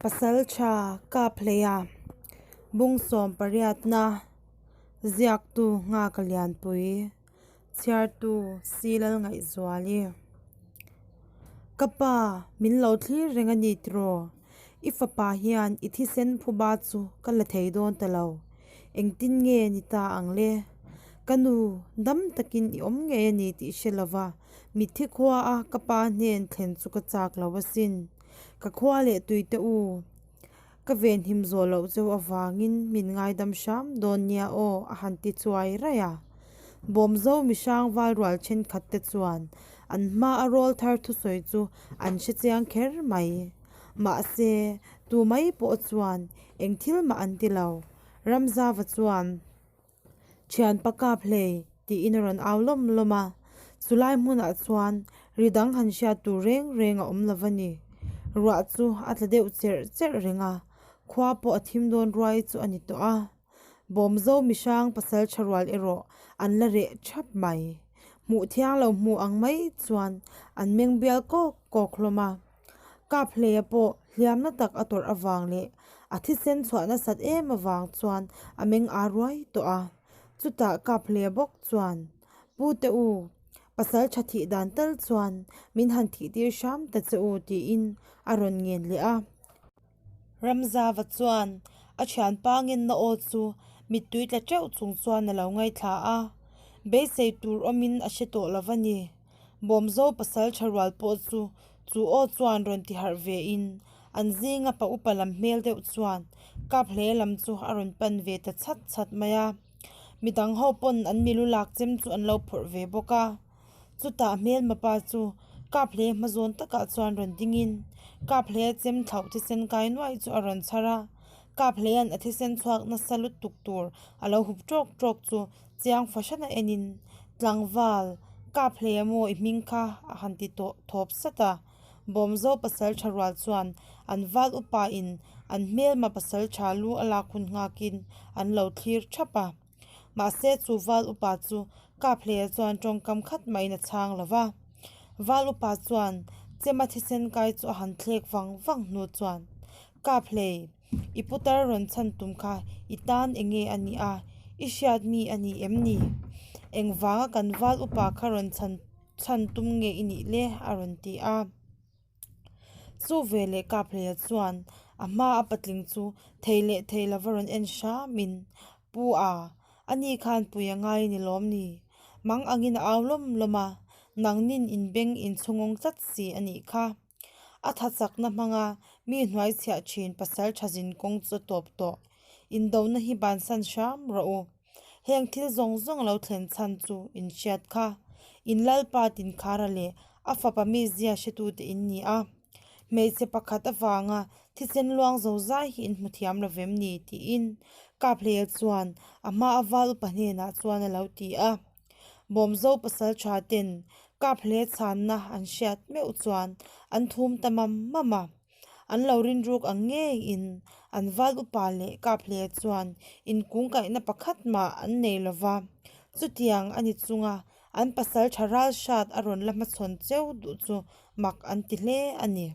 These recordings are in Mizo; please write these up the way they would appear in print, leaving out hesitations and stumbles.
Pasaltha Kaphleia Bungsawm pariatna Ziaktu Nghaka Lianpui Chhiartu Silal Ngaihzuali Ka pa, min lo thlir reng a ni tiraw? I fapa hian i thisen phuba chu ka la thei dawn ta lo. Engtin nge ni ta ang le? Ka nu, dam takin i awm ngei a ni tih hre lova mitthi khua a ka pa hnen thlen chu ka chak lo asin. Ka khua leh tui te u, ka venhim zawh loh cheu avangin min ngaidam hram dawn nia aw a han ti chuai raih a. Bawmzo mihrang val rual thenkhat te chuan an hma a rawl thar thusawi chu an hre chiang kher mai. Mahse, tu mai pawh chuan eng thil mah an ti lo. Ramzava chuan. Thianpa kap hlei tiin a rawn au lawm lawm a, chulai hmunah chuan ri dang han hriat tur reng reng a awm lo va ni. Ruah chu a tla deuh cherh cherh reng a, khua pawh a thim dawn ruai chu a ni tawh a. Bawmzo mihrang pasal tha rual erawh an la reh thap mai. Hmuh thiang lo hmu ang mai chuan an meng bial kawk kawk hlawm a. Kap hleia pawh hliamna tak a tawrh avang leh a thisen chhuah nasat em avang chuan a meng aa ruai tawh a. Chutah kap hleia bawk chuan, Pu te u, pasal tha thih dan tal chuan min han thih tir hram ta che u tiin a rawn ngen leh a. Ramzava chuan a thianpa ngenna aw chu mittui tla teuh chung chuan a lo ngaithla a, beisei tur awmin a hre tawh lo va ni. Bawmzo pasal tha rual pawh chu chu aw chuan rawn ti harh ve in an zinga pa upa lam hmel deuh chuan kap hle lam chu a rawn pan ve ta chhat chhat mai a. Midang ho pawn an milu lak chem chu an lo phawrh ve bawk a. Chutah hmelma pa chu kap hle hma zawn takah chuan rawn ding in kap hle chem thlauh thisen kai nuai chu a rawn chhar a. Kap hlean a thisen chhuak nasa lutuk tur a lo hup tawk tawk chu chiang fahran a en in tlangval kap hle maw i hming kha a han ti tawh thawp sat a. Bawmzo pasal tha rual chuan an val upa in an hmelma pasal tha lu a lak hun nghak in an lo thlir thap a. Mahse chu val upa chu kap hle chuan tawngkam khat maiin a chhang lo va. Val upa chuan chema thisen kai chu a han thlek vang vang hnu chuan kap hlei I putar rawn chhan tum kha i tan eng nge a nih a, i hriat mi a ni em ni? Engvanga kan val upa kha rawn chhan chhan tum nge i nih le? a rawn ti a. Chu veleh Kaphleia chuan a hma a patling chu thei leh thei lova rawn en hramin, Pu a, ani khan pui a ngai a ni lawm ni? Mang angin a au lawm lawm a, nangnin inbeng inchhungawng tlat si a nih kha. A tha chakna hmanga mi hnuai chhiah thin pasal tha zin kawng chu a tawp tawh. Indona hi bansan hram rawh u. Heng thil zawng zawng lo thlen chhan chu in hriat kha. In Lalpa Tinkhara leh a fapa mizia hretute in ni a. Hmeichhe pakhat avanga thisen luang zo zai hi in hmu thiam lo vem ni tiin Kaphleia chuan a hma a val upa hnenah chuan a lo ti a. Bawmzo pasal tha ten kap hle chhanna an hriat meuh chuan an thum ta mam mam a, an lo rinruk ang ngeiin an val upa leh kap hle chuan inkungkaihna pakhat mah an nei lo va, chutiang a ni chunga an pasal tha ral hrat a rawn la hmachhawn cheu duh chu mak an ti hle a ni.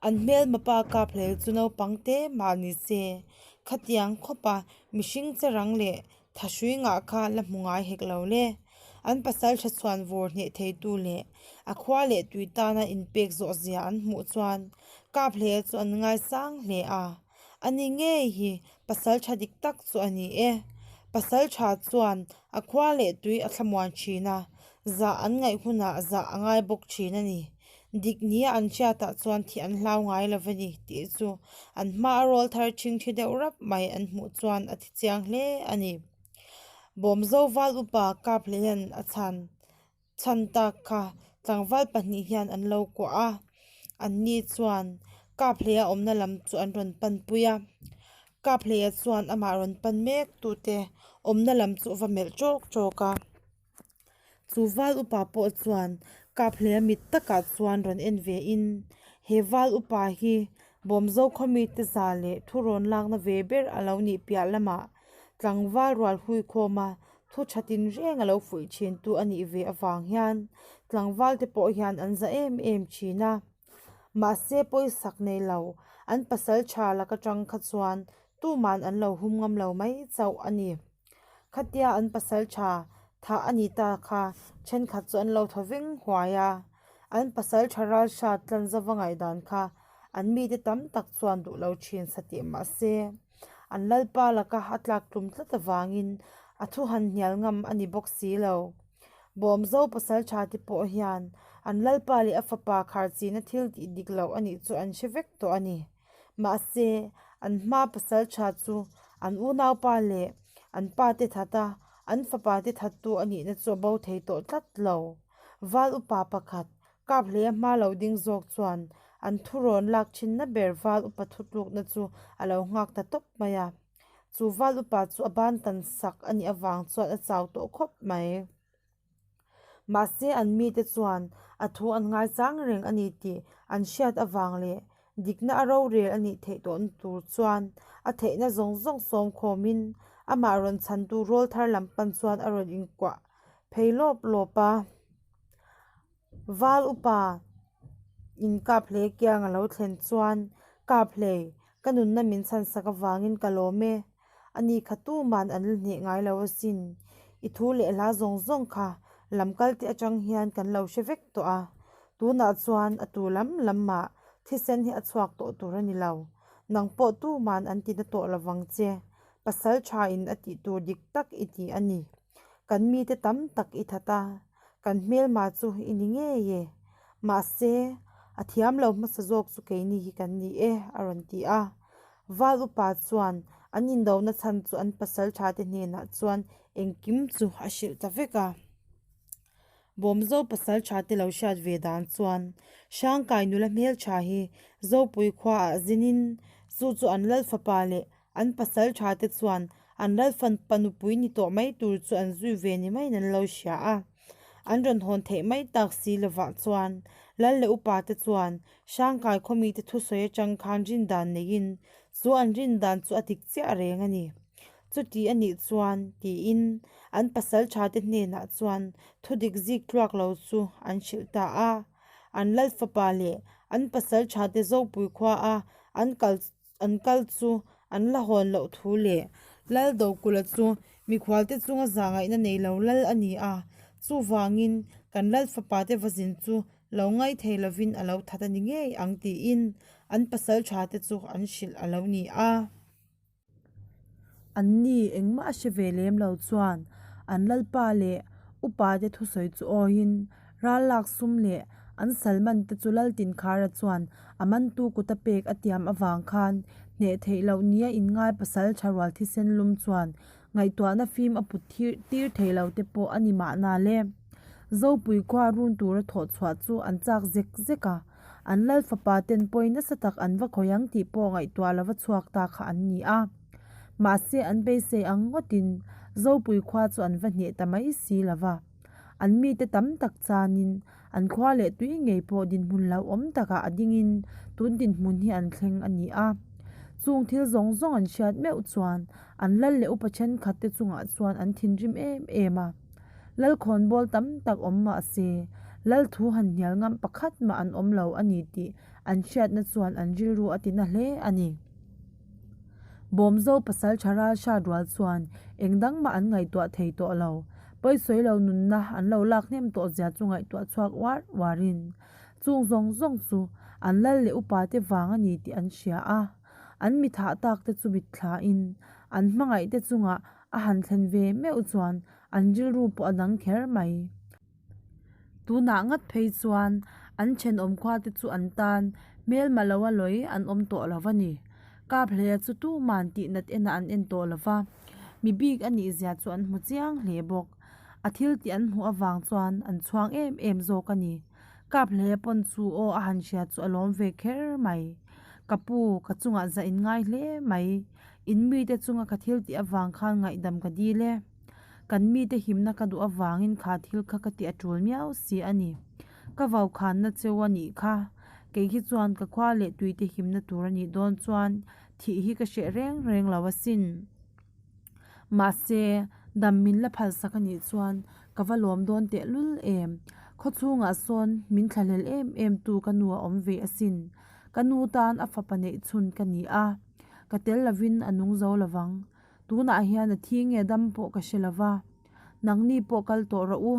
An hmelma pa kap hle chu naupang te mah ni se, khatiang khawpa mihring che rang leh Thahrui ngah kha la hmu ngai hek lo le. An pasal tha chhuan vawr hneh theitu leh a khua leh tui tana inpek zawh zia an hmuh chuan kap hle chu an ngaisang hle a. Ani ngei hi pasal tha dik tak chu a ni e. Pasal tha chuan a khua leh tui a thlamuan thin a, zah an ngaih hunah zah a ngai bawk thin a ni. Dik nia an hriatah chuan thih an hlau ngai lo va ni tih chu an hma a rawl thar ṭhingṭhi deuh rap mai an hmuh chuan a thi chiang hle a ni. Bawmzo val upa kap hle hian a chhan chhan tak kha tlangval pahnih hian an lo kuah a, an ni chuan kap hle a awmna lam chu an rawn panpui a. Kap hleia chuan amah rawn pan mek tute awmna lam chu a va melh ṭawk ṭawk a. Chu val upa pawh chuan kap hlea mit takah chuan rawn en ve in, he val upa hi Bawmzo khawmite za leh thu rawn lakna ve ber a lo nih piah lamah tlangval rual hui khawma thu tha tin reng a lo fuih thin tu a nih ve avang hian tlangval te pawh hian an za em em thin a. Mahse pawisak nei lo an pasaltha lak atang kha chuan tuman an lo hum ngam lo mai chauh a ni. Khatia an pasaltha thah a ni ta kha thenkhat chu an lo thaw veng huai a, an pasaltha ralhrat tlanzova ngaihdan kha an mite tam tak chuan duh lo thin sa tih mahse an lalpa laka a tlak tlum tlat avangin a thu han hnial ngam a ni bawk si lo. Bawmzo pasaltha te pawh hian an lalpa leh a fapa kharchina thil tih dik loh a nih chu an hre vek tawh a ni. Mahse, an hma pasaltha chu an unaupa leh an pa te that a, an fapa te thattu a nihna chu a bo thei tawh tlat lo. Val upa pakhat, Kaphleia hma lo ding zawk chuan an thurawn lak thinna ber val upa thutlukna chu a lo nghak ta tawp mai a. Chu val upa chu a ban tan sak a nih avang chuan a chau tawh khawp mai. Mahse an mite chuan a thu an ngaichang reng a ni tih an hriat avang leh dikna a rorel a nih theih tawhna tur chuan a theihna zawng zawng sawm khawmin amah rawn chhantu rawl thar lam pan chuan a rawn inkuah phei lawp lawp a. Val upa in Kaphlei kiang a lo thlen chuan Kaphlei ka nunna min chhansak avangin ka lawm e. A ni kha tuman an la hneh ngai lo asin. I thu leh hla zawng zawng kha lam kal te atang hian kan lo hre vek tawh a. Tunah chuan a tu lam lam mah thisen hi a chhuak tawh tur a ni lo. Nang pawh tuman an ti na tawh lovang che. Pasal tha in a tih tur dik tak i ti a ni. Kan mite tam tak i that a, kan hmelma chu i ni ngei e. Mahse, a thiam lo hmasa zawk chu keini hi kan ni e, a rawn ti a. Val upa chuan an indona chhan chu an pasal tha te hnenah chuan engkim chu a hrilh ta vek a. Bawmzo pasal tha te lo hriat ve dan chuan Hrangkai nula hmeltha hi Zopui khuaah zinin chu chu an lal fapa leh an pasal tha te chuan an lal fapa nupui ni tawh mai tur chu an zui ve ni maiin an lo hria a. An rawn hawn theih mai tak si lovah chuan lal leh upa te chuan Hrangkai khawmite thusawi atang khan rindan neiin chu an rindan chu a dik chiah reng a ni. Chuti a nih chuan tiin an pasal thate hnenah chuan thudik zik tluak lo chu an hrilh ta a. An lal fapa leh an pasal thate Zopui khua a an kal An kal chu an la hawn loh thu leh Lal Dokula chu mikhualte chunga zahngaihna nei lo lal a ni a, chuvangin kan Lal fapate va zin chu lo ngai thei lovin a lo that a ni ngei ang tiin an pasal thate chu an hrilh a lo ni a. Anni engmah a hre ve lem lo chuan an Lalpa leh upate thusawi chu awiin Ral lak sum leh an salman te chu Laltinkhara chuan a mantu kuta pek a tiam avang khan hneh theih loh nia inngai pasal tha rual thisen lum chuan ngaihtuahna fim a put tir thei lo te pawh a ni mahna le. Zopui khua run tura thawh chhuah chu an chak zek zek a, an lal fapa ten pawi nasa tak an va khawi ang tih pawh ngaihtuah lova chhuak ta kha an ni a. Mahse an beisei ang ngawtin Zopui khua chu an va hneh ta mai si lova. An mite tam tak chanin an khua leh tui ngei pawh dinhmun hlauhawm takah a dingin tun dinhmun hi an thleng a ni a. Chung thil zawng zawng an hriat meuh chuan an lal leh upa thenkhat te chungah chuan an thinrim em em a. Lal khawnbawl tam tak awm mah se lal thu han hnial ngam pakhat mah an awm lo a ni tih an hriatna chuan an rilru a tina hle a ni. Bawmzo pasal tha ral hrat rual chuan eng dang mah an ngaihtuah thei tawh lo. Pawisawi lo nunna an lo lak hnem tawh zia chu ngaihtuah chhuak uar uarin chung zawng zawng chu an lal leh upa te vang a ni tih an hria a. An mi thah tak te chu mitthlain an hmangaih te chungah a han thlen ve meuh chuan an rilru pawh a dang kher mai. Tunah ngat phei chuan an thenawm khua te chu an tan hmelma lo a lawi an awm tawh lo va ni. Kaphleia chu tuman tih nat enah an en tawh lo va, mi bik a nih zia chu an hmu chiang hle bawk. A thil tih an hmuh avang chuan an chhuang em em zawk a ni. Kaphleia pawn chu aw a han hria chu a lawm ve kher mai. Ka pu, ka chungah zah in ngai hle mai. In mite chunga ka thil tih avang khan ngaihdam ka dil e. Kan mite himna ka duh avangin kha thil kha ka tih a tul miau si a ni. Ka vaukhanna cheu a nih kha. Kei hi chuan ka khua leh tuite himna tur a nih dawn chuan thih hi ka hreh reng reng lo asin. Mahse, dam min la phalsak a nih chuan ka va lawm dawn tehlul em. Khawchhungah sawn min thlahlel em em tu ka nu a awm ve asin. Ka nu tan a fapa neih chhun ka ni a, ka tel lovin a nung zo lovang. Tunah hian a thi nge dam pawh ka hre lova, nangni pawh kal tawh rawh u.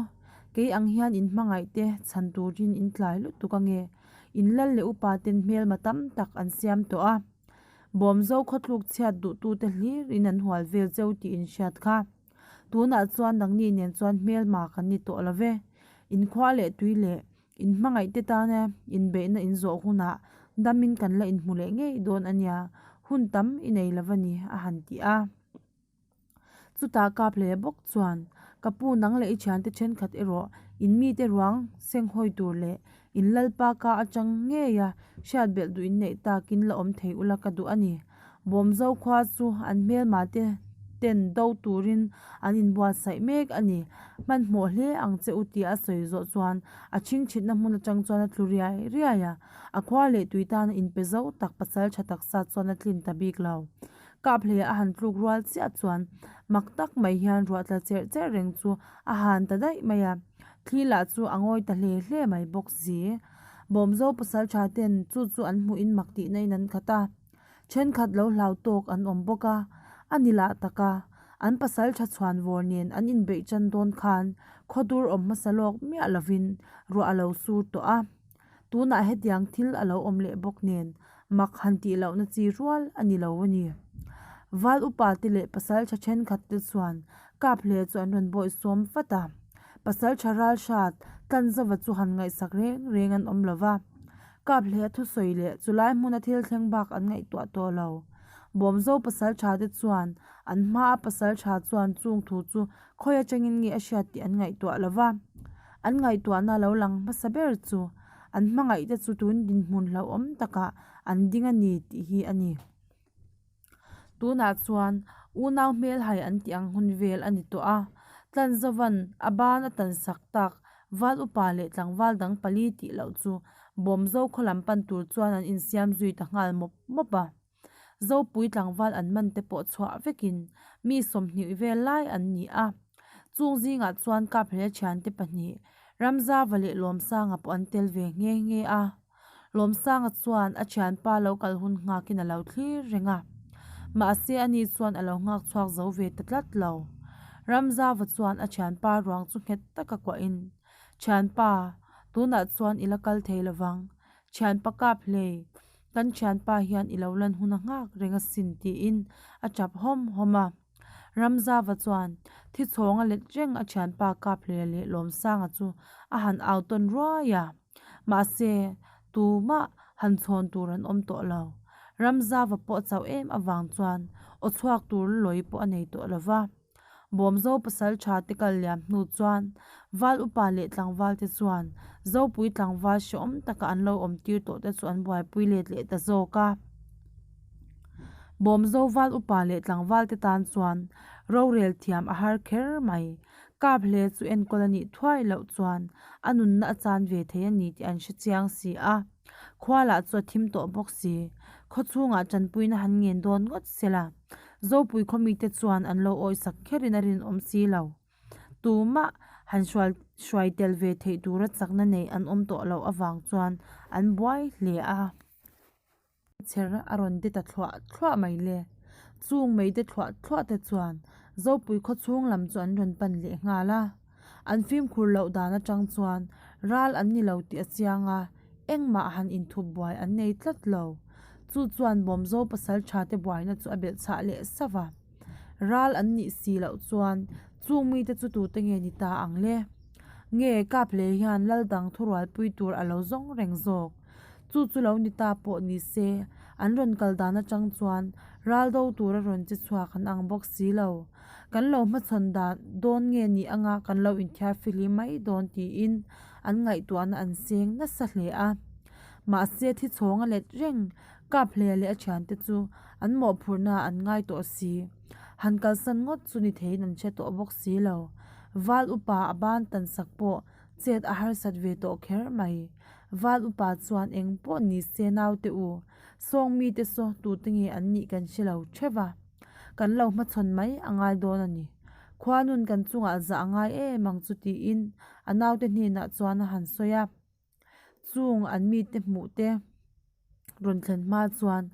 Kei ang hian in hmangaih te chhan turin in tlai lutuk ange. In lal leh upa ten hmelma tam tak an siam tawh a. Bawmzo khawtluk chhiat duhtute hlir in an hual vel cheu tih in hriat kha. Tunah chuan nangni nen chuan hmelma kan ni tawh lo ve. In khua leh tui leh in hmangaih te tana inbeihna in zawh hunah damin kan la inhmu leh ngei dawn a nia, hun tam i nei lo va ni a han ti a. Chutah kap hle bawk chuan ka pu nang leh i thiante thenkhat erawh in mite ruang senghawi tur leh in lalpa ka atang ngeia hriat belh duh in neih takin la awm thei ula ka duh a ni. Bawmzo khua chu an hmelma te ten do turin an inbuatsaih mek a ni. Hmanhmawh hle ang che u tia a sawi zawh chuan a chhingchhitna hmun atang chuan a tlu riai riai a, a khua leh tui tana inpe zo tak pasal tha taksa chuan a tlin ta bik lo. Kap hle a han tluk rual chiah chuan mak tak mai hian ruah tla cherh cherh reng chu a han ta daih mai a, thli lah chu a ngawi ta hle hle mai bawk si. Bawmzo pasal tha ten chu chu an hmuhin mak tihna in an khat a. Thenkhat lo hlau tawk an awm bawk a, a ni lah tak a, an pasal tha chhuan vawr nen an inbeih tan dawn khan khawdur awm hmasa lawk miah lovin ruah a lo sur tawh a. Tunah hetiang thil a lo awm leh bawk nen mak han tih lohna chi rual a ni lo a ni. Val upa te leh pasal tha thenkhat te chuan kap hle chu an rawn bawih sawm vat a, pasal tha ral hrat Tlanzova chu han ngaihsak reng reng an awm lova. Kap hle a thusawi leh chulai hmuna thil thleng bak an ngaihtuah tawh lo. Bawmzo pasal tha te chuan an hmaa pasal tha chuan chung thu chu khawi atangin nge a hriat tih an ngaihtuah lo va. An ngaihtuahna lo lang hmasa ber chu an hmangaih te chu tun dinhmun hlauhawm takah an ding a ni tih hi a ni. Tunah chuan unau hmelhai an tih ang hun vel a ni tawh a, Tlanzovan a ban a tan sak tak val upa leh tlangval dang pali tih loh chu Bawmzo khaw lam pan tur chuan an insiam zui ta nghal mawp mawp a. Zopui tlangval an man te pawh chhuah vekin mi 20 vel lai an ni a. Chung zingah chuan Kaphleh thiante pahnih Ramzava leh Lawmsanga pawh an tel ve nghe nghe a. Lawmsanga chuan a thianpa lo kal hun nghakin a lo thlir reng a, mahse ani chuan a lo nghak chhuak zo ve ta tlat lo. Ramzava chuan a thianpa ruang chu nghet taka kuahin, Thianpa, tunah chuan i la kal thei lovang. Thianpa kap hlei, kan thianpa hian i lo lan hun a nghak reng asin tiin a tap hawm hawm a. Ramzava chuan thi chhawng a let reng a thianpa kap hlei leh Lawmsanga chu a han au tawn ruai a. Mahse, tumah han chhawn tur an awm tawh lo. Ramzava pawh chauh em avang chuan aw chhuak tur lawi pawh a nei tawh lo va. Bawmzo pasal tha te kal liam hnu chuan Val upa leh tlangval te chuan Zopui tlangval hrehawm taka an lo awm tir tawh te chu an buaipui let leh ta zawk a. Bawmzo val upa leh tlangval te tan chuan rorel thiam a har kher mai. Kap hle chu enkawl a nih thuai loh chuan a nunna a chan ve thei a ni tih an hre chiang si a. Khua lah chu a thim tawh bawk si. Khaw chhungah tanpuina han ngen dawn ngawt se la. Zopui khaw mite chuan an lo awisak kherin a rinawm si lo. Tumah han hrual hruai tel ve theih tura chakna nei an awm tawh loh avang chuan an buai hle a. Chher a rawn de ta thluah thluah mai le. Chung mei de thluah thluah te chuan Zopui khaw chhung lam chu an rawn pan leh nghal a. An fimkhur loh dan atang chuan ral an ni lo tih a chiang a, engmah han inthup buai an nei tlat lo. Chu chuan Bawmzo pasal tha te buaina chu a belh chhah leh sauh a. Ral an nih si loh chuan chung mite chu tute nge ni ta ang le? Nge Kaple hian lal dang thurualpui tur a lo zawng reng zawk? Chu chu lo ni ta pawh ni se, an rawn kal dan atang chuan ral do tura rawn che chhuak an ang bawk si lo. Kan lo hmachhawn dan dawn nge ni anga kan lo inthiar fihlim mai dawn tiin an ngaihtuahna an seng nasa hle a. Mahse thi chhawng a let reng kap hle leh a thiante chu an mawhphurhna an ngai tawh si. Han kalsan ngawt chu ni theiin an hre tawh bawk si lo. Val upa a ban tan sak pawh chet a harsat ve tawh kher mai. Val upa chuan eng pawh ni se naute u, sawng mite saw tute nge an nih kan hre lo theuh va, kan lo hmachhawn mai a ngai dawn a ni. Khuanun kan chungah zah a ngai em ang chu tiin a naute hnenah chuan a han sawi a. Chung an mite hmuh te rawn thlen hma chuan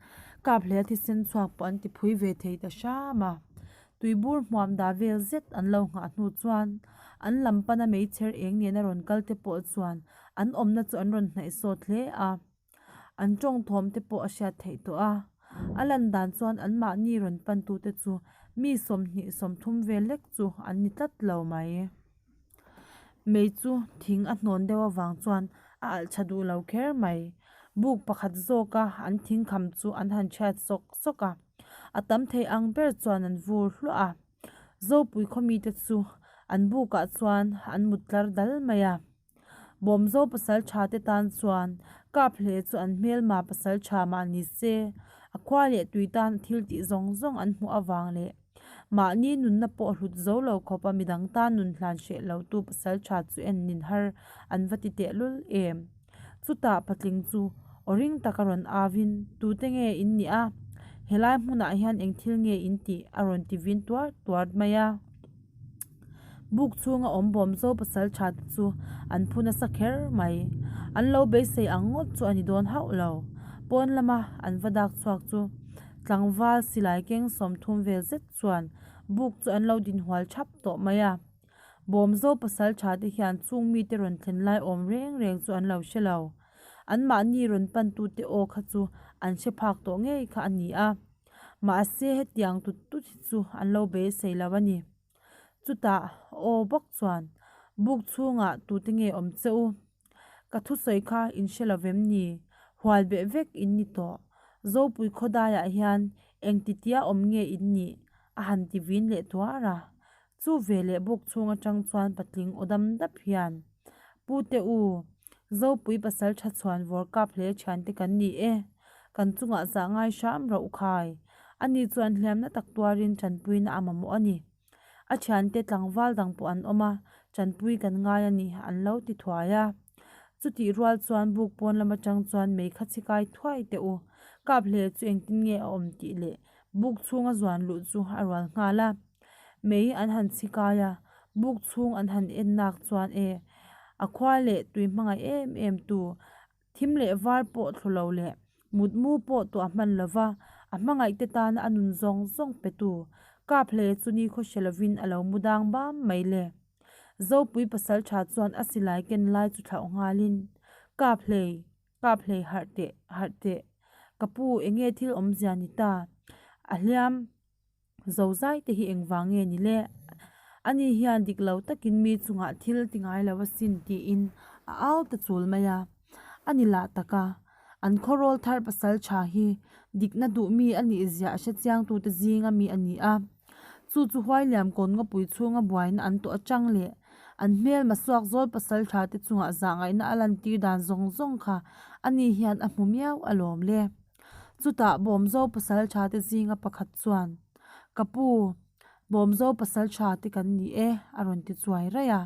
Kaphleia thisen chhuak pawh an ti phui ve thei ta hram a. Tuibur hmuam dah vel zet an lo nghah hnu chuan an lam pana meichher eng nena rawn kal te pawh chuan an awmna chu an rawn hnaih sawt hle a. An tawng thawm te pawh a hriat theih tawh a. A lan dan chuan anmahni rawn pantute chu mi 20 30 vel lek chu an ni tlat lo mai. Mei chu thing a hnawn deuh avang chuan a alh tha duh lo kher mai. Buk pakhat zawka an thing kham chu an han chhiat sawk sawk a, a tam thei ang ber chuan an vur hluah a. Zopui khaw mite chu an bukah chuan an mut tlar dal mai a. Bawmzo pasal tha te tan chuan kap hle chu an hmelma pasal tha mah ni se, a khua leh tui tan a thil tih zawng zawng an hmuh avang leh mahni nunna pawh hlut zo lo khawpa midang tan nun hlan hreh lo tu pasal tha chu en nin har an va ti tehlul em. Chutah patling chu aw ring taka rawn au in tute nge in nih a, helai hmunah hian eng thil nge in tih a rawn ti vin tuar tuar mai a. Buk chhunga awm bawm zo pasal tha te chu an phu nasa kher mai. An lo beisei ang ngawt chu a ni dawn hauh lo. Pawn lama an va dak chhuak chu tlangval silai keng 30 vel zet chuan buk chu an lo dinhual thap tawh mai a. Bawm zo pasal tha te hian chung mite rawn thlen lai awm reng reng chu an lo hre lo. Anmahni rawn pantute aw kha chu an hre phak tawh ngei kha a ni a. Mahse hetiang tut tut hi chu an lo beisei lo a ni. Chutah aw bawk chuan buk chhungah tute nge awm che u? Ka thusawi kha in hre lo vem ni? Hual beh vek in ni tawh. Zopui khawdaiah hian engtitia awm nge in nih? a han ti vin leh tuar a. Chu ve leh buk chhung atang chuan patling aw dam dap hian, Pu te u, Zopui pasal tha chhuan vawr kap hle thiante kan ni e. Kan chungah zah ngai hram ro u khai. Ani chuan hliamna tak tuarin tanpuina a mamawh a ni. A thiante tlangval dang pawh an awm a, tanpui kan ngai a ni, an lo ti thuai a. Chutih rual chuan buk pawn lam atang chuan mei kha chhi kai thuai teh u. Kap hle chu engtin nge a awm tih leh buk chhunga zuan luh chu a rual nghal a. Mei an han chhi kai a, buk chhung an han en nak chuan e, a khua leh tui hmangaih em em tu, thim leh var pawh thlu lo leh mutmu pawh tuah hman lo va, a hmangaih te tana a nun zawng zawng pe tu, kap hle chu ni khaw hre lovin a lo mu dang bam mai le. Zopui pasal tha chuan a silai ken lai chu thlauh nghalin, Kap hlei, Kap hlei harh teh, harh teh. Ka pu, enge thil awmzia ni ta? A hliam Zozai te hi engvang nge ni le? Ani hian dik lo takin mi chungah thil ti ngai lo asin tiin a au ta chul mai a. A ni lah tak a, an khawrawl thar pasal tha hi dikna duh mi a nih zia a hre chiangtute zinga mi a ni a. Chu chu Huailiam kawn ngawpui chhunga buaina an tawh atang leh an hmelma suak zawl pasal tha te chungah zahngaihna a lantir dan zawng zawng kha ani hian a hmu miau alawm le. Chutah Bawmzo pasal tha te zinga pakhat chuan, Ka pu, Bawmzo pasal tha te kan ni e, a rawn ti chuai raih a.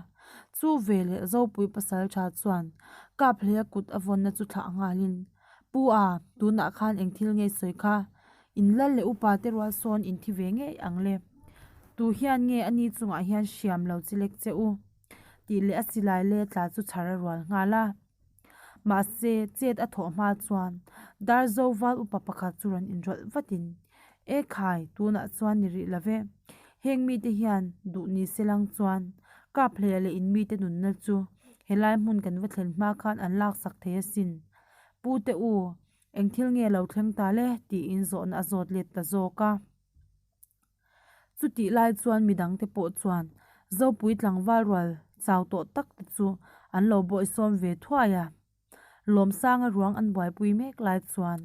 Chu veleh Zopui pasal tha chuan Kaphleia kut a vawnna chu thlah nghalin, Pu a, tunah khan eng thil nge sawi kha? In lal leh upa te rual sawn in thi ve ngei ang le. Tu hian nge ani chungah hian hriam lo chi lek che u? Tih leh a silai le tla chu chhar a rual nghal a. Mahse, chet a thawh hma chuan Darzo val upa pakhat chu rawn inrawlh vatin, E khai, tunah chuan ni rih lo ve. Heng mite hian duh ni se lang chuan Kaphleia leh in mite nunna chu helai hmun kan va thlen hma khan an laksak thei asin. Pu te u, eng thil nge lo thleng ta le? tiin zawhna a zawt let ta zawk a. Chutih lai chuan midangte pawh chuan Zopui tlangval rual chau tawh tak te chu an lo bawihsawm ve thuai a. Lawmsanga ruang an buaipui mek lai chuan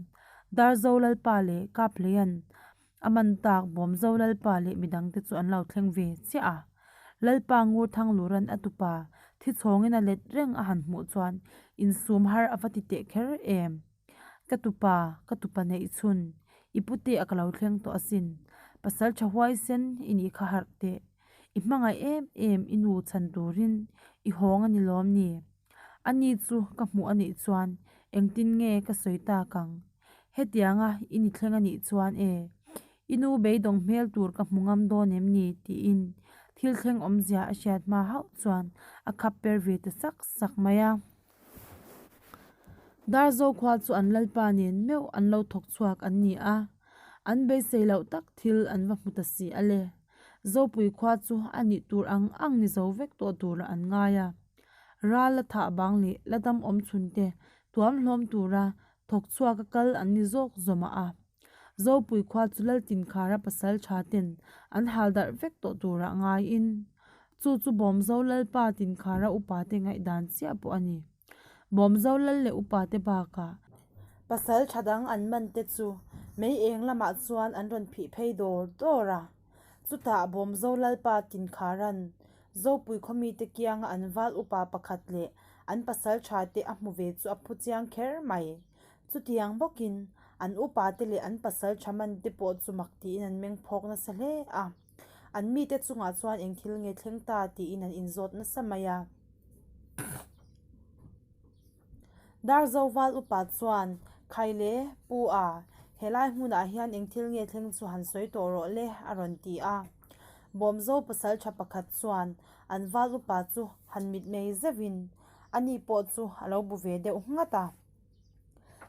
Darzo Lalpa leh Kaphleia'n a man tak Bawmzo Lalpa leh midangte chu an lo thleng ve chiah a. Lalpa ngur Thangluran a tupa thi chhawngin a let reng a han hmuh chuan insum har a va ti teh kher em. Ka tupa, ka tupa neih chhun, i pute a ka lo thleng tawh asin. Pasal tha huaisen i nih kha harh teh. I hmangaih em em i nu chhan turin i hawng a ni lawm ni? Ani chu ka hmuh a nih chuan engtin nge ka sawi tak ang? Hetianga i ni thleng a nih chuan e, i nu beidawng hmel tur ka hmu ngam dawn em ni? tiin. Thil thleng awmzia a hriat hma hauh chuan a khap per ve ta sak sak mai a. Darzo khua chu an lalpa nen meuh an lo thawk chhuak an ni a, an beisei loh tak thil an va hmu ta si a le. Zopui khua chu a nih tur ang ang ni zo vek tawh turah an ngai a. Ral la thah bang leh la dam awm chhun te tuam hlawm tura thawk chhuak a kal an ni zawk zawmah a. Zopui khua chu Laltinkhara pasal tha ten an hal darh vek tawh turah ngaiin chu chu Bawmzo Lalpa Tinkhara upa te ngaihdan chiah pawh a ni. Bawmzo Lal leh upa te bakah pasal tha dang an man te chu mei eng lamah chuan an rawn phih phei dawr dawr a. Chutah Bawmzo Lalpa Tinkhara'n Zopui khaw mite kianga an val upa pakhat leh an pasal tha te a hmu ve chu a phu chiang kher mai. Chutiang bawkin, an upate leh an pasal tha man te pawh chu mak tiin an meng phawk nasa hle a. An mite chungah chuan eng thil nge thleng ta tiin an inzawt nasa mai a. Darzo val upa chuan, Khaile, Pu a, helai hmunah hian eng thil nge thleng chu han sawi tawh rawh le, a rawn ti a. Bawmzo pasal tha pakhat chuan an val upa chu han mitmei zeuhin ani pawh chu a lo bu ve deuh nghat a.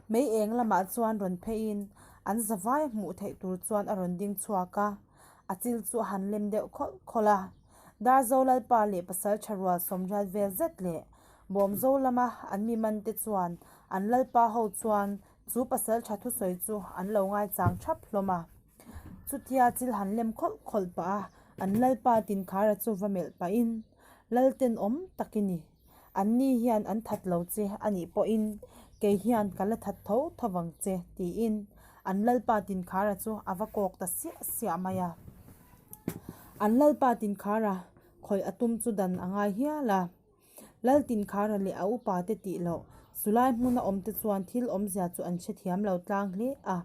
Mei eng lamah chuan rawn pheiin an zavai hmuh theih tur chuan a rawn ding chhuak a, a chil chu a han lem deuh khawlh khawlh a. Darzo Lalpa leh pasal tha rual sawmriat vel zet leh Bawmzo lama an mi man te chuan an Lalpa ho chuan chu pasal tha thusawi chu an lo ngaichang thap hlawm a. Chutia chil han lem khawlh khawlh pah a, an Lalpa Tinkhara chu va melh pahin Lalten awm tak i ni. An ni hian an that lo che a nih pawhin kei hian ka la that tho tho vang che tiin an Lalpa Tinkhara chu a va kawk ta siah siah mai a. An Lalpa Tinkhara khawih a tum chu dan a ngai hial a. Lal Tinkhara leh a upa te tih loh chulai hmuna awm te chuan thil awmzia chu an hrethiam lo tlang hle a.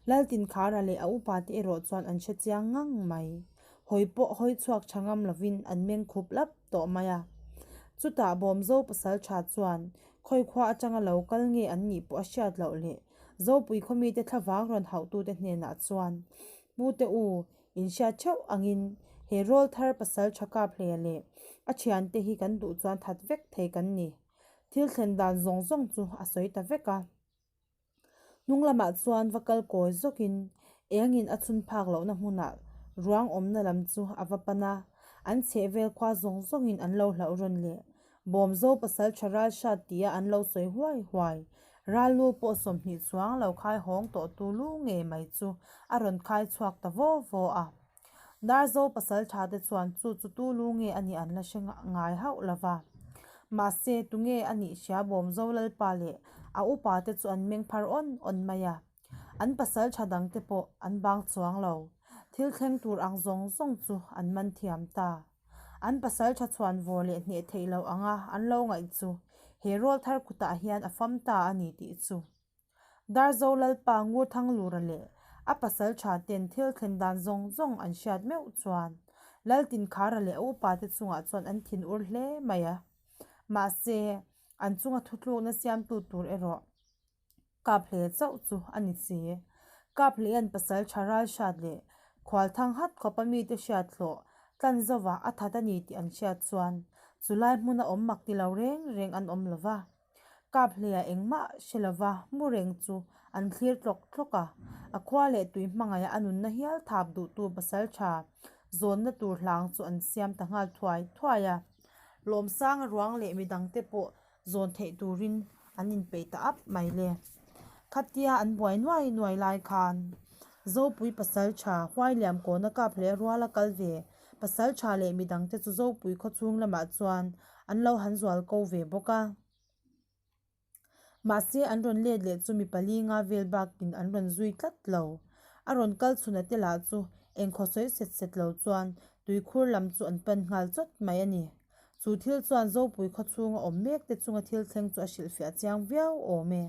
Lal Tinkhara leh a upa te erawh chuan an hre chiang ngang mai. Hawi pawh hawi chhuak tha ngam lovin an meng khup lap tawh mai a. Chutah Bawmzo pasal tha chuan khawi khua atanga lo kal nge an nih pawh a hriat loh leh Zopui khaw mite thlavang rawn hauhtute hnenah chuan Pute u, in hriat theuh angin he rawlthar pasal tha kap hle leh a thiante hi kan duh chuan that vek thei kan ni. Thil thlen dan zawng zawng chu a sawi ta vek a. Hnung lamah chuan va kal kawi zawkin engin a chhun phak lohna hmunah ruang awmna lam chu a va pan a, an chhehvel khua zawng zawngin an lo hlauh rawn leh. Bawmzo pasal tha ral hrat tia an lo sawi huai huai. Ral lu pawh 20 chuang lo khai hawng tawh tu lu ngei mai chu a rawn khai chhuak ta vaw vaw a. Darzo pasal tha te chuan chu chu tu lu nge a nih an la hre ngai hauh lo va. Mahse, tunge a nih hria Bawmzo Lalpa leh a upa te chu an meng phar awn awn mai a. An pasal tha dang te pawh an bang chuang lo. Thil thleng tur ang zawng zawng chu an man thiam ta. An pasal tha chhuan vawr leh hneh theih loh anga an lo ngaih chu he rawlthar kutah hian a fam ta a ni tih chu. Darzo Lalpa Ngurthanglura leh a pasal tha ten thil thlen dan zawng zawng an hriat meuh chuan Laltinkhara leh a upa te chungah chuan an thin ur hle mai a. Mahse, an chunga thutlukna siamtu tur erawh kap hle chauh chu a ni si. Kap hleian pasal tha ral hriat leh khualthang hat khawpa mite hriat hlawh tlan zova a that a ni tih an hriat chuan chulai hmuna awm mak ti lo reng reng an awm lo va. Kap hleia engmah hre lova mu reng chu an thlir tlawk tlawk a, a khua leh tui hmangaih a nunna hial thap duhtu pasal tha zawnna tur hlang chu an siam ta nghal thuai thuai a. Lawmsanga ruang leh midangte pawh zawn theih turin an inpeih ta ap mai le. Khatia an buai nuai nuai lai khan Zopui pasal tha Huailiam kawna kap hle ruala kal ve pasal tha leh midangte chu Zopui khawchhung lamah chuan an lo han zual ko ve bawk a. Mahse an rawn let leh chu mi pali nga vel bakin an rawn zui tlat lo. A rawn kal chhuna te lah chu engkhaw sawi set set lo chuan tuikhur lam chu an pan nghal chawt mai a ni. Chu thil chuan Zopui khawchhunga awm mek te chunga thil thleng chu a hrilhfiah chiang viau awm e.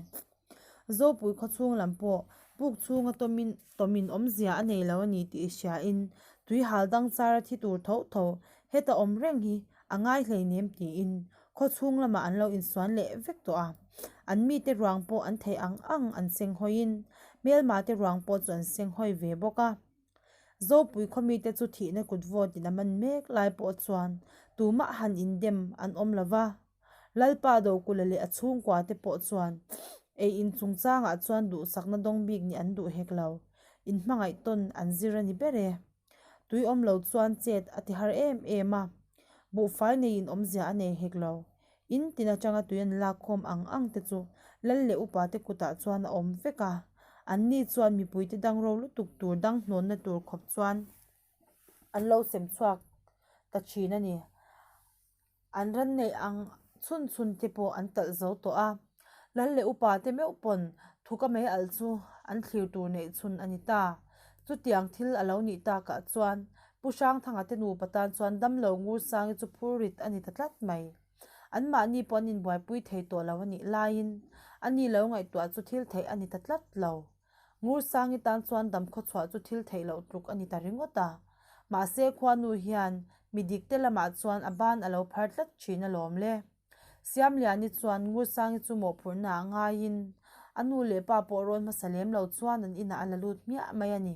Zopui khawchhung lam pawh puk chhunga tawmin tawmin awmzia a nei lo a ni tih hriain tui hal dang char a thi tur tho tho heta awm reng hi a ngai hleinem tiin khawchhung lamah an lo insuan leh vek tawh a. An mite ruang pawh an theih ang ang an seng hawiin hmelma te ruang pawh chu an seng hawi ve bawk a. Zopui khaw mite chu thihna kut vawtin a man mek lai pawh chuan tumah han indem an awm lo va. Lalpa Dokula leh a chhungkua te pawh chuan ei in chungchangah chuan duhsakna dawng bik nih an duh hek lo. Inhmangaih tawn an zir a ni ber e. Tui awm lo chuan chet a ti har em em a, buhfai neiin awmzia a nei hek lo. In tin atanga tui an lakkhawm ang ang te chu lal leh upa te kutah chuan a awm vek a, anni chuan mipuite dang ro lutuk tur dang hnawnna tur khawp chuan an lo sem chhuak ta thin a ni. An ran neih ang chhun chhun te pawh an talh zo tawh a, Lal leh upa te meuh pawn thuka mei alh chu an thlir tur neih chhun a ni ta. Chutiang thil a lo nih takah chuan Pu Hrangthanga te nupa tan chuan damlo Ngursangi chu phur rit a ni ta tlat mai. Anmahni pawh an inbuaipui thei tawh lo a nih laiin a ni lo ngaihtuah chu thil theih a ni ta tlat lo. Ngursangi tan chuan damkhawchhuah chu thil theih loh tluk a ni ta ringawt a. Mahse khuanu hian mi dikte lamah chuan a ban a lo phar tlat thin alawm le. Siamliani chuan Ngursangi chu mawhphurhna ah ngaiin a nu leh pa pawh rawn hmasa lem lo chuan an inah a la lut hmiah mai a ni.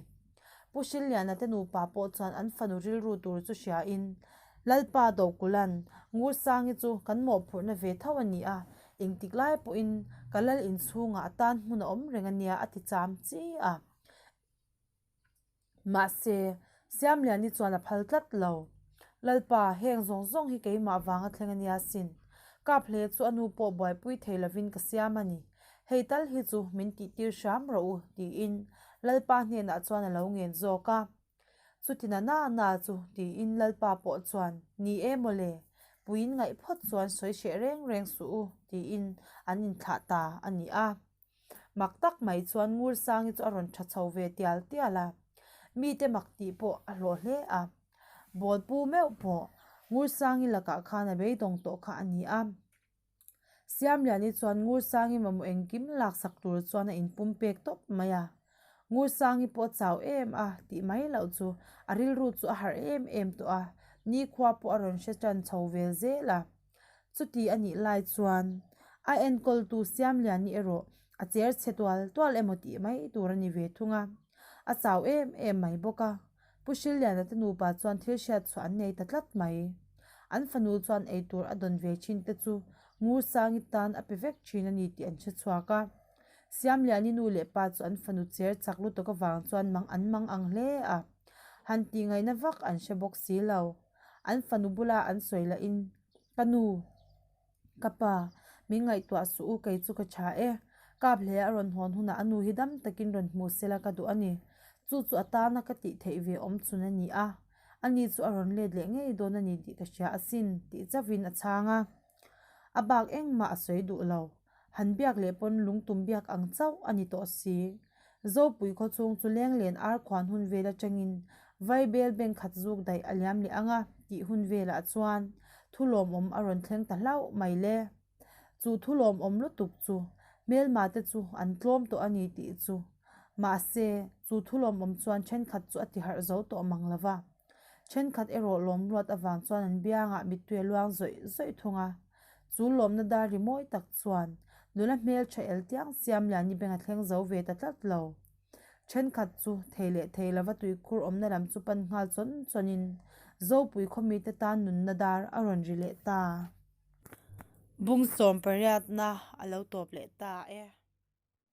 Pu Hrilliana te nupa pawh chuan an fanu rilru tur chu hriain Lalpa Dokulan Ngursangi chu kan mawhphurhna ve tho a ni a, Engtik lai pawhin ka lal inchhungah a tan hmun a awm reng a nia a ti cham chi a. Mahse, Siamliani chuan a phal tlat lo. Lalpa, heng zawng zawng hi keimah vanga thleng a nia sin. Kap hle chu a nu pawh buaipui thei lovin ka siam a ni. Hei tal hi chu min tihtir hram rawh u, tiin Lalpa hnenah chuan a lo ngen zawk a. Chuti na na na chu tiin Lalpa pawh chuan, Ni e mawle, puiin ngaih phawt chuan sawi hreh reng reng suh u, tiin an inthlah ta a ni a. Mak tak mai chuan Ngursangi chu a rawn tha chho ve tial tial a, mite mak tih pawh a hlawh hle a. Bawlpu meuh pawh Ngursangi lakah khan a beidawng tawh kha a ni a. Siamliani chuan Ngursangi mamawh engkim laksak tur chuan a inpum pek tawp mai a. Ngursangi pawh a chau em a tih mai loh chu a rilru chu a harh em em tawh a, nikhua pawh a rawn hre tan chho vel zel a. Chuti a nih lai chuan a enkawltu Siamliani erawh a cher chhe tual tual emaw tih mai tur a ni ve thung a, a chau em em mai bawk a. Pu Hrilliana te nupa chuan thil hriat chhuah an nei ta tlat mai. An fanu chuan eitur a dawn ve thin te chu Ngursangi tan a pe vek thin a ni tih an hre chhuak a. Siamliani nu leh pa chu an fanu cher chak lutuk avang chuan mang an mang ang hle a. Han tih ngaihna vak an hre bawk si lo. An fanu bula an sawi lahin, Ka nu. Ka pa, min ngaihtuah suh u, kei chu ka tha e. Kap hle a rawn hawn hunah a nu hi dam takin rawn hmu sela ka duh a ni. Chu chu a tana ka tih theih ve awm chhun a ni a. Ani chu a rawn let leh ngei dawn a ni tih ka hria asin, tih chauhin a chhang a. A bak engmah a sawi duh lo. Han biak leh pawn lungtum biak ang chauh a ni tawh si. Zopui khawchhung chu lenglen ar khuan hun vel atangin Vaibel bank khat zuk daih a liam leh ang a tih hun velah chuan thu lawmawm a rawn thleng ta hlauh mai le. Chu thu lawmawm lutuk chu hmelma te chu an tlawm tawh a ni tih chu. Mahse, chu thu lawmawm chuan thenkhat chu a tiharh zo tawh mang lo va. Thenkhat erawh lawmruat avang chuan an biangah mittui a luang zawih zawih thung a. Chu lawmna dar ri mawi tak chuan nula hmeltha el tiang siam lian i beng a thleng zo ve ta tlat lo. Thenkhat chu thei leh thei lova tuikhur awmna lam chu pan nghal chawn chawnin Zopui khawmite tan nunna dar a rawn ri leh ta. Bung sawm pariatna a lo tawp leh ta e.